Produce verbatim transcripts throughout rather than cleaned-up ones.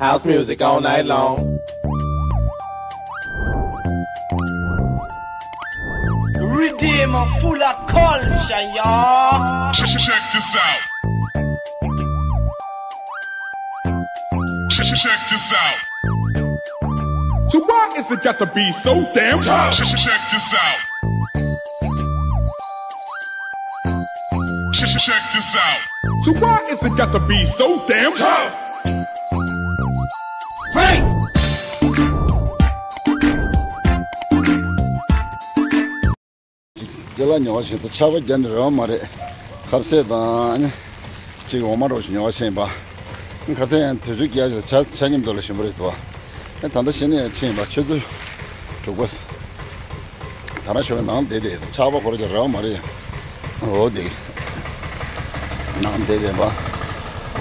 House music all night long. Redeem full of culture, y'all. Check, check, check this out. Check, check, check this out. So why is it got to be so damn tough? Check, check, check this out. Check, check, check this out. So why is it got to be so damn tough? Hey! རྗེས་ལ་ཉོ་བ་ཞིག་ཏུ་ཆར་པ་བརྒྱབ་ནས་རེད་བ་མ་རེད། ཁ་ཟས་དང་ནི་གཅིག་འོ་མ་རོ་ཞིག་ཉོ་བ་ཕྱིན་པ། ཁ་ཟས་ཡང་དུས་ཚོད་བརྒྱད་ཅིག་ཆ་ཆ་མཉམ་དུ་ལ་ཞིམ་པོ་རེད་འདུག་བ། ད་ལྟ་ཕྱི་ནས་ཕྱིན་པ་ཆུ་ཚོད་དྲུག་པ། ད་རང་ཞོགས་ནང་བསྡད་དེ་ཆར་པ་འཁོར་གྱི་རེད་བ་མ་རེད། འོ་དེ། ནང་བསྡད་དེ་པ།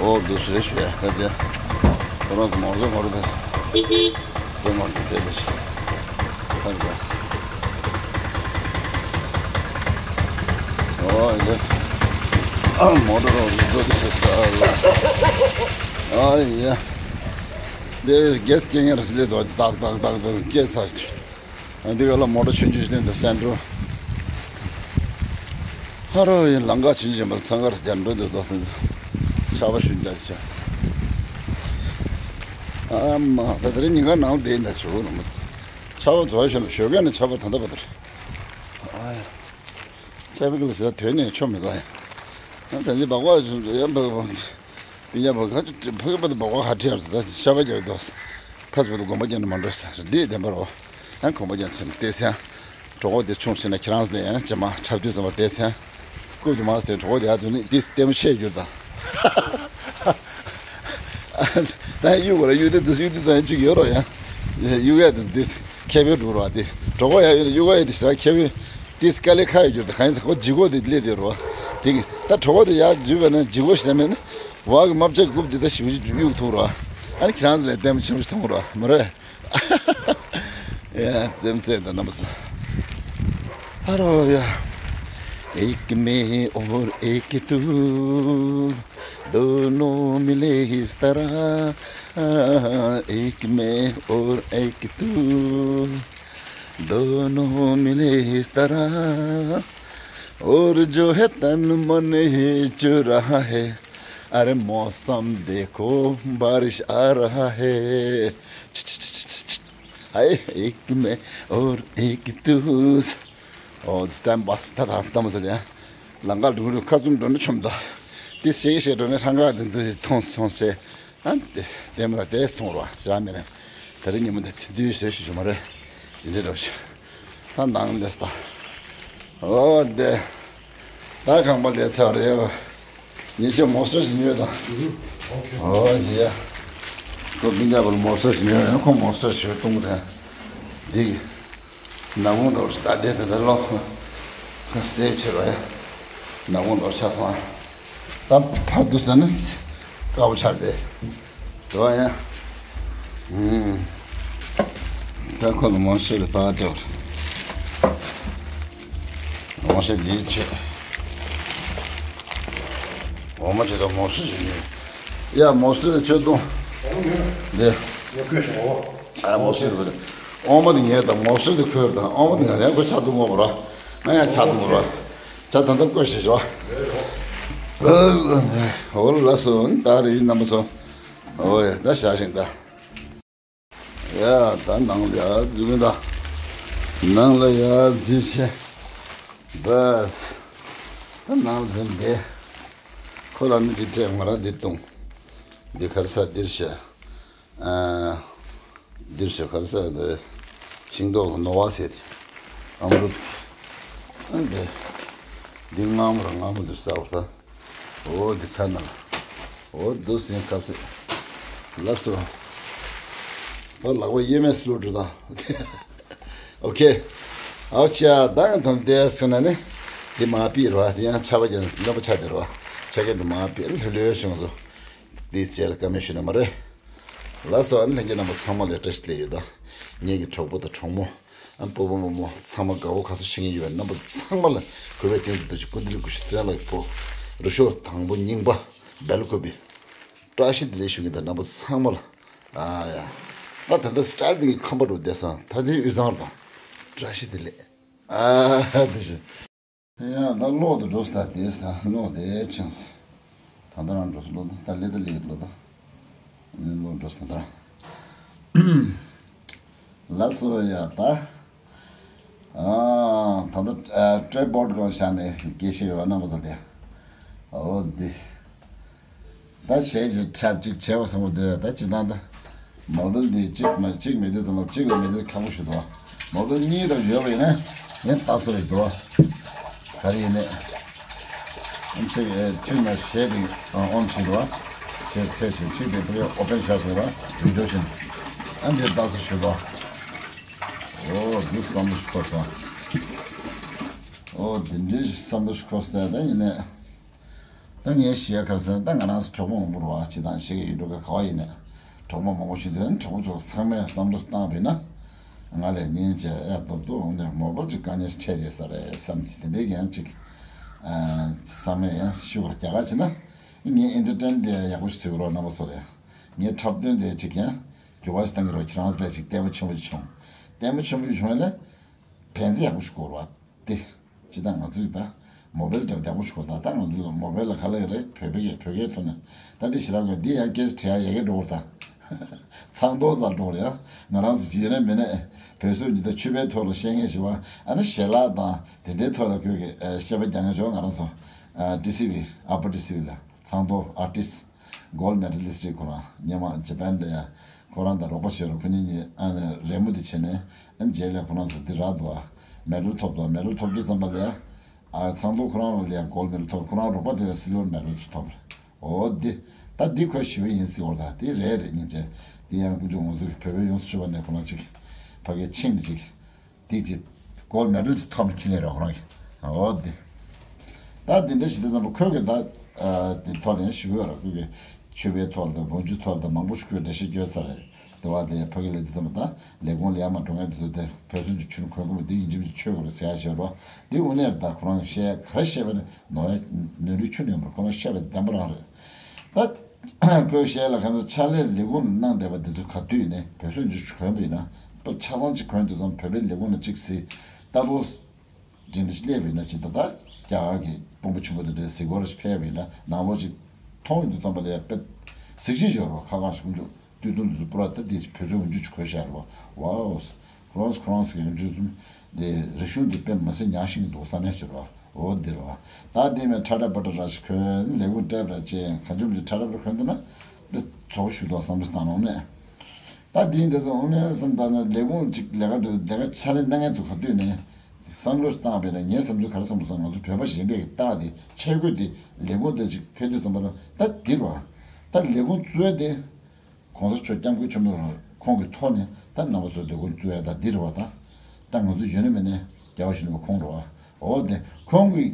འོ་དུ་ཟོས་ཞོས་ད་དེ། ཁོ་རང་ཚོ་མང་ཚོགས་འཁོར་དེ། དེ་མ་གི་དེ་དེ་ཞིག་ཐར་དགོས། ཨོ་ཡ། ཨ་མོ་ཊ་རོ་རི་འགྲོ་དེ་ས་ལ། ཨ་ཡ། དེ་གེ་སི་སྐྱེལ་མཁན་རེད་དོ་ཏག་ཏག་ཏག་ཏག་སྐྱེལ་ཚར། ཨ་འདི་ག་ལ་མོ་ཊ་ཆུང་ཆུང་ཞིག་ལེན་དུ་སེན་འགྲོ། ཧ་རོ་ཡིན་ལང་ཀ་ཆུང་ཆུང་ཞིག་མར་ཚང་ཀར་རྒྱ་འགྲོ་འདུག་དོ་ཚན་ཆར་པ་ཞུ་རྒྱ་ཆ། ཨ་མ་ད་དེ་རིང་ཉིན་གང་ནང་བསྡད་ན་ཆུ་བོ་ནང་མ་ཚ། ཆར་པ་རྫོགས་ཤོར་ན་ཞོགས་ཀས་ནས་ཆར་པ་ད་ལྟ་བ་དེར། ཨ་ཡ། ཆར་པ་གི་ལ་ཞེ་དྲག་དོན་ནས་ཆོ་མི་དགོས་ཡ། ཨ་ད་ནི་སྦག་སྦག་ཞིག་ཡ་འབག་སྦག་པི་ཉ་བ་ག་ཕ་གི་བ་དུ་བ་ག་ཧ་ཁྲི་ཡར་ད་ཤ་བ་རྒྱག་དོ། ཕ་སི་བ་དུ་དགོན་པ་རྒྱག་ནི་མ་འགྲོ་ས་འདི་བདེན་པ་རོ། ཡང་གོམ་པ་རྒྱག་ཚེ་བལྟས་ཚེ། གྲོགས་པོ་དེ་ཆུང་ཕྱིན་ན་ཁྱེད་རང་ཚོ་ལ་ཡང་ཇེ་མང་འཁྲབ་དུས་ཙམ་པ་བལྟས་ཚེ། རྐུབ་ཀྱི་མང་སྟེ་གྲོགས་པོ་དེ་ཡར་དུ་ནི་དེ་ལྟད་མོ་ཆེ་གྱུར་ད། ད་གཡུག་ག་ལ་གཡུག་དེ་དུ་གཡུག་དེ་ཙམ་ཡང་གཅིག་ཡོད་རོ་ཡང་། གཡུག་ཡ་དེ་དེ་ཁྱད་པར་འགྲོ་རོ་དེ་གྲོགས་པོ་ཡ་ཡོད་ན་གཡུག་ཡ་དེ་ཞེ་དྲག་ཁྱད་པར། དེ་དཀའ་ལས་ཁག་ཡོད་རྒྱུ་དེ་གང་ཡིན་ཟེར་ཁོ་ལྗིད་ཁོག་དེ་སླེབས་དེ་རོ། དེ་གི་ད་གྲོགས་པོ་དེ་ཡར་འཛུལ་བས་ན་ལྗིད་ཁོག་ཞེ་དྲག་མེད་ན། བག་གི་རྨ་བྱ་གི་རྐུབ་དེ་ད་ཞིབ་ཞིབ་གཡུག་ཐུབ་རོ། ཨ་ནི་ཁྱེད་རང་ཚོ་ལས་ལྟད་མོ་ཆེན་པོ་ཞིག་མཐོང་རོ་མ་རེད། ཡ་ཙེམ་ཙེམ་དང་རྣམ་པ་ཚོ། ཧ་རོ་ཡ། एक मैं और एक तू, दोनों मिले इस तरह। एक मैं और एक तू, दोनों मिले इस तरह। और जो है तन मन ये चुरा है। अरे मौसम देखो, बारिश आ रहा है। हाय, एक मैं और एक तू। ཨོ་སི་ཊེམ་བྷ་སི་ད་ད་ལྟ་མ་ཟེར་ཡ། ལམ་ཁ་འགྲོ་འགྲོ་ཁ་བཙུམ་འགྲོ་ན་ཆོམ་ད། དེ་ཤེས་ཤེས་འགྲོ་ན་ཧྲང་ཁ་དེ་ཚོ་མཐོང་སོང་ཟེར། ཨ་དེ་དེ་མ་ར་དེ་སོང་རོ་ཞེ་དྲག་མེད་ན། དེ་རིང་ཉིན་མོ་དེ་དུས་ཟོས་ཤིག་ཞུ་མ་རེད། དེ་འདྲ་རོ་ཞིག་ད་ནང་ལས་ད། ཨོ་དེ། ད་ཁང་པ་ལས་ཚར་རེད། ཉིན་ཤས་མོ་སི་ཊར་ཞིག་ཉོས་དང་། ཨོ་ཡ། ཁོ་མི་འདྲ་བར་མོ་སི་ཊར་ཞིག་ཉོས་ཡང་ཁོ་མོ་སི་ཊར་ཞིག་གཏོང་གི་རེད། འདི་གི་ནག་མོ་འདྲ་བོ་ཞིག་ད་བསྡད་དེ་ད་ལོ། སེབ་ཆེ་རོ་ཡ། ནག་མོ་འདྲ་བོ་ཆགས་སོང་ཨ། ད་ཕར་འདུག་ཟེར་ན་དཀའ་བོ་ཆགས་ཏེ། འགྲོ་བ་ཡ། ཨུམ། ད་ཁོ་ལ་མོ་སི་ཊར་ལ་ཕར་སྤྲད་པ་རེད། མོ་སི་ཊར་འདིའི་ཆེད། འོ་མ་ཆེ་ད་མོ་སི་ཊར་ཞིག་ཉོས། ཡ་མོ་སི་ཊར་ཆོད་དུང་། འདི། ཨ་མོ་སི་ཊར་དེ། འོ་མ་དེ་ཉོས་དང་མོ་སི་ཊར་དེ་ཁོས་དང་འོ་མ་དེ་ང་ཡང་ཁོ་ཆ་དུང་ངོ་བ་ར། ང་ཡང་ཆ་དུང་ངོ་ར། ཆ་ད་ལྟ་བཀོད་ཤེས་ཤོག་འོ་ལ་སོ་ད་རེད་རྣམ་པ་ཚོ། ཨོ་ཡ་ད་ཤ་ཞིང་ད། ཡ་ད་ནང་ལ་ཡ་འཛུལ་གི་ད། ནང་ལ་ཡ་འཛུལ་བྱས། བས། ད་ནང་འཛུལ་འདི། ཁོ་ལ་ནི་འདི་སྤྲད་ང་རང་འདི་བཏུང་། འདི་ག་རེ་ཟ་འདིར་བྱས། ཨ། འདིར་བྱས་ག་རེ་ཟ་འདི། ཤིང་ཏོག་གི་ནོར་བ་ཟེར་ཏེ། ཨམ་རུད། ཨ་འདི། འདི་མངར་མོ་ར་མངར་མོ་འདུག་ཟ་བ་ད། འོ་འདི་ཚ་ན་ལ། འོ་འདུག་སེ་ཁབ་སེ། ལགས་སོ། ད་ལག་པ་གཡས་མས་སུ་བླུགས་འགྲོ་ད། ཨོ་ཁེ། ཨའོ་ཅག་ད་ཡང་དམ་བསྡད་ཟེར་ན་ནི། འདི་མ་པི་རོ་འདི་ཡང་ཆ་བ་ཀྱང་རྣམ་པ་ཆ་དེ་རོ། ཆ་ཀན་དུ་མ་པི་ལྷོད་ལྷོད་བྱུང་སོ། འདི་བྱས་ལ་བཀའ་མོལ་ཞུ་ན་མ་རེད། ལགས་སོ་ཨ་ནི་ལྷན་རྒྱས་རྣམ་པ་ཚང་མ་ལ་བཀྲ་ཤིས་བདེ་ལེགས་ཡོད་ད། ངེད་ཀྱི་གྲོགས་པོ་དང་གྲོགས་མོ། ཨ་སྤོ་བོ་རྨོ་མོ་ཚང་མ་དགའ་བོ་ག་ཚོད་བྱེད་ཀྱི་ཡོད་པའི་རྣམ་པ་ཚང་མ་ལ་གུས་པའི་རྟེན་གཟིགས་རྡོ་རྗེ་སྐུ་མདུན་སྐུ་ཞབས་བསྟན་ལགས་ཀྱི་བུ། རུ་ཤོག་དང་པོ་རྙིང་པ་སྦེལ་ཀོབ་པི། བཀྲ་ཤིས་བདེ་ལེགས་ཞུ་གི་ད་རྣམ་པ་ཚང་མ་ལ། ཨ་ཡ། ད་ད་ལྟ་སི་ཊལ་འདི་གི་ཁམས་པ་རུ་བསྡད་སོང་། ད་དེའི་དབུས་གཙང་རུ་བཀྲ་ཤིས་བདེ་ལེགས། ཨ་དེ་བཞིན། ཡང་ད་གློག་ཏུ་འགྲོ་ས་དེ་ས་གློག་དེ་ཆིངས། ད་ད་རང་འགྲོ་ས་གློག་ད་ད་ལེ་ད་ལེ་གློག་ད་ནི་གློག་འགྲོ་ས་ད། ལ་སོ་ཡ་ད། ཨ་ད་ད་ཊེ་བོ་ཌི་གང་བཞག་ནས་སྐད་ཤེས་ཡོད་རྣམ་པ་ཚོ་དེ། ཨོ་དེ། ད་བྱས་ཀྱི་ཁྲབ་ཅིག་བྱས་པ་བཟང་པོ་འདུག་ད་ཅི་ལྟར་ད། མོ་བེལ་འདི་གཅིག་མ་གཅིག་མེད་དུས་ཙམ་པ་གཅིག་ལ་མེད་དུས་ཁག་པོ་ཞིག་འདུག་མོ་བེལ་གཉིས་ལ་ཡོད་པ་ཡིན་ན་ཡིན་ལྟ་སོ་རེ་འདུག་ག་རེ་ཡིན་ནས། གཅིག་གཅིག་ན་གཞས་དེ་ཨོན་བྱེད་འདུག་གཞས་ཚད་ཞིག་གཅིག་དེ་ཕ་གི་ཨོ་པན་ཤོ་ཞིག་ལ་བི་ཌིའོ་བཞིན། ཨ་འདི་ལྟ་སོ་ཞིག་འདུག་ཨོ་འདི་བསམ་བློ་ཞིག་འཁོར་སོང་། ཨོ་འདི་འདྲའི་བསམ་བློ་ཞིག་འཁོར་སོང་ད་ཡིན་ནས། ད་ངས་ཞུ་ཡ་ག་རེ་ཟེར་ན། ད་ང་རང་ཚོ་གྲོགས་པོ་མང་པོ་རེད་བ། སྤྱི་དང་ཤེས་ཀྱི་ཡིན་འགྲོ་གི་ག་བ་ཡིན་ནས། གྲོགས་པོ་མང་པོ་ཞིག་འདུག་གྲོགས་པོ་ཚོ་ཚང་མས་བསམ་བློ་བཏང་བས་ན། ང་ལས་ཉིན་བྱས་ཨེ་སྟོབས་སྟོབས་འོང་ནས་མོ་བེལ་གྱི་དཀའ་ངལ་ཞིག་འཕྲད་བསྡད་ས་རེད་བསམ་གྱི་དེ་འདྲའི་ཡང་ཅིག་བསམ་མེད་ཡང་ཤུགས་རྒྱག་ག་བྱས་ན། ངས་ཨེན་ཊར་ཊེན་དེ་ཡག་པོ་ཞིག་བྱེད་དགོས་རོགས་རྣམ་པ་ཚོ་ལ། ངས་འཁྲབ་སྟོན་དེ་ཅིག་ཡང་འགྱུར་བ་ཞིག་གཏང་གི་རོགས། ཁྱེད་རང་ཚོ་ལས་ཅིག་ལྟད་མོ་ཆེན་པོ་ཞིག་བྱུང་། ལྟད་མོ་ཆེན་པོ་ཞིག་བྱུང་ཡ་ལས། ཕན་ཚུན་ཡག་པོ་ཞིག་དགོས་རེད་བ། དེ། ཅི་ད་ང་ཚོས་ད། མོ་བེལ་དེ་ཡག་པོ་ཞིག་དགོས། ད་ད་ང་ཚོ་མོ་བེལ་ལ་ག་ལ་ཡོད་རེད། བོད་པའི་བོད་སྐད་ཐོག་ནས། ད་འདི་ཞེ་དྲག་དགོས། འདི་ཡང་སྐད་ཆ་དྲི་ཡ་ཡ་གི་འགྲོ་བར་ད། ཚང་ཐོག་ཚར་འགྲོ་བར་ཡ། ང་རང་ཚོ་ཡོད་ན་མེད་ན། བོད་སོག་འདི་ད་ཆོས་པའི་ཐོག་ལ་བཤད་མཁན་ཞིག་བ། ཨ་ནི་ཞལ་ལག་དང་དེ་འདྲའི་ཐོག་ལ་ཁོས་ཀྱི་བཤད་པ་རྒྱག་མཁན་ཞིག་བ། ང་རང་ཚོ། ཌི་སི་བི། ཨ་པར་ཌི་སི་བི་ལ། ཚང་ཐོག་ཨར་ཊིསི། གོལ་ཌི་མེ་ཌལ་ལིསི་ཊི་རེད། ཁོ་རང་སྔོན་མ་ཇ་པན་ལ་ཡ། ཁོ་རང་དང་རོགས་པ་བྱས་རོགས། ཁོ་གཉིས་གཉིས་ཨ་ནི་རེས་མོས་དེ་བྱས་ནས། ཨ་ནི་རྗེས་ལ་ཁོ་རང་ཚོ་འདི་རག་འདུག་ཨ། མེ་ཌལ་ཐོབ་འདུག་མེ་ཌལ་ཐོབ་དུས་ཙམ་པ་ལ་ཡ། ཨ་ཚང་ཐོག་ཁོ་རང་ལ་ཡ་གོལ་ཌི་མེ་ཌལ་ཐོབ། ཁོ་རང་རོགས་པ་དེ་ལ་སིལ་ཝར་མེ་ཌལ་ཅིག་ཐོབ་རེད། འོ་འདི། ད་འདི་ཁོས་ཞུ་བ་ཡིན་ཟེར་བ་ད་དེ་རེད་རེད་སྙིང་རྗེ། འདི་ཡང་དཀོན་མཆོག་ང་ཚོའི་བོད་པའི་ཡོངས་སུ་གྲུབ་པ་ནས་ཁོ་རང་ཅིག་ཕ་གིར་ཕྱིན་ནས་ཅིག་དེ་ཅི། གོལ་མེ་ཌལ་ཅིག་ཐོབ་ནས་ཁྱེར་ལེ་རོགས་རང་གི། འོ་དེ། ད་དེ་འདྲ་ཞིག་དེ་ཙམ་པ་ཁོས་གི་ད། ཨ་དེ་ཐོག་ནས་ཞུ་གི་ཡོད་ར། ཁོས་གི་ཆོས་པའི་ཐོག་ལ་དང་བོན་ཆོས་ཐོག་ལ་དང་མང་པོ་ཞིག་ཁོས་འགྲེལ་བཤད་བརྒྱབ་ཚར་རེད། དེ་བ་དེ་ཕ་གི་ལ་དེ་ཙམ་པ་ད་ལས་ཁུངས་ལ་ཡར་མར་འགྲོ་མཁན་དེ་ཚོ་དེ་བོད་སོག་ཅིག་ཆུ་ནང་གོན་གི་མི་འདི་ཡིན་གཅིག་མིན་གཅིག་ཆོས་གོ་རེད་ཟེར་ཡ་ཞིག་ཡོད་ར། དེ་དངོས་གནས་ད་ཁོ་རང་གི་བཤད་ག་རེ་བཤད་པ་ནི་ནོར་ཡ་ནོར་འཁྲུལ་ཁྱོན་ནས་ཡོད་མ་རེད། ཁོ་རང་བཤད་པ་བདེན་པ་རང་རེད། ད། ཁོས་བཤད་ལ་ཁ་སང་ཕྱག་ལས་ལས་ཁུངས་ནང་བསྡད་པ་འདི་ཚོ་ག་དུས་ནས་བོད་སོག་འཇུ་ཆུ་གོན་པ་ཡིན་ན། ཏོ་ཆ་ཚང་ཅིག་གོན་དུས་ཙམ་བོད་པའི་ལས་ཁུངས་ནང་གཅིག་སྲིད། ལྟ་རྟོག་འདི་འདྲ་ཞིག་སླེབས་པ་ཡིན་ན་ཅིག་ད་ལྟ་རྒྱ་གར་གྱི་དཔོན་པོ་ཆེན་པོ་འདི་འདྲའི་གཟིགས་སྐོར་ཞིག་ཕེབས་པ་ཡིན་ན་ནང་ལོགས་ཅིག་མཐོང་ཡོང་དུས་ཙམ་པ་ལ་ཡ་དཔེ་གཟིགས་ཤེས་ཡོད་རེད་བ། ཁ་ཁ་ཞིག་ཀུན་སྤྱོད་སྟོད་ཐུང་འདི་ཚོ་པུ་ར་ད་འདི་བོད་སོག་འཇུ་ཆུ་གོན་བཞག་རེད་བ། ཝའོ། ཁོ་རང་ཁོ་རང་ཚོ་ཡང་འཇུ་ཙམ་དེ་རིག་གཞུང་འདི་དཔེ་མ་སྲིད་ཉག་ཤིང་གི་འདུག་བསམ་ཡ་ཅིག་རེད་བ། འོ་འདིར་བ། ད་འདི་མེད་ཁྲ་ཁྲ་པ་ཏྲ་ར་ཞིག་གོན་ལས་ཁུངས་སྤྲད་པ་ར་ཅན་གང་བྱུང་ཅིག་ཁྲ་ཁྲ་པ་གོན་འདི་ན། འདི་ཚོགས་ཞུ་དོ་བསམ་བློ་བཏང་ནང་ནས། ད་འདི་འདི་ཚོ་འོང་ནས་བསམ་ད་ན་ལས་ཁུངས་ཅིག་ལས་ཀ་འདི་ལས་ཀ་ཕྱག་ལས་གནང་མཁན་ཚོ་ག་དུས་ནས་བསམ་བློ་བཏང་བས་ན། ངའི་བསམ་ཚུལ་ག་རེ་བསམ་སོང་། ང་ཚོ་བོད་པ་གཞན་པས་ཀྱི་རྟགས་འདི་ཆས་གོས་འདི་ལས་ཁུངས་འདི་ཅིག་ཕེབས་དུས་ཙམ་པ་ལ་ད་འདིར་བ། ད་ལས་ཁུངས་གཙོས་ཏེ། གོང་ས་མཆོག་སྐྱབས་མགོན་ཆེན་པོ་ཁོང་གི་ཐོག་ནས་ད་རྣམ་པ་ཚོ་ལས་ཁུངས་གཙོས་ཡ་ད་འདི་རེད་བ་ད། ད་ང་ཚོ་ཡོད་ན་མེད་ན་རྒྱལ་བ་ཡིད་བཞིན་ནོར་བུ་ཁོང་རེད་བ། འོ་དེ་ཁོང་གི་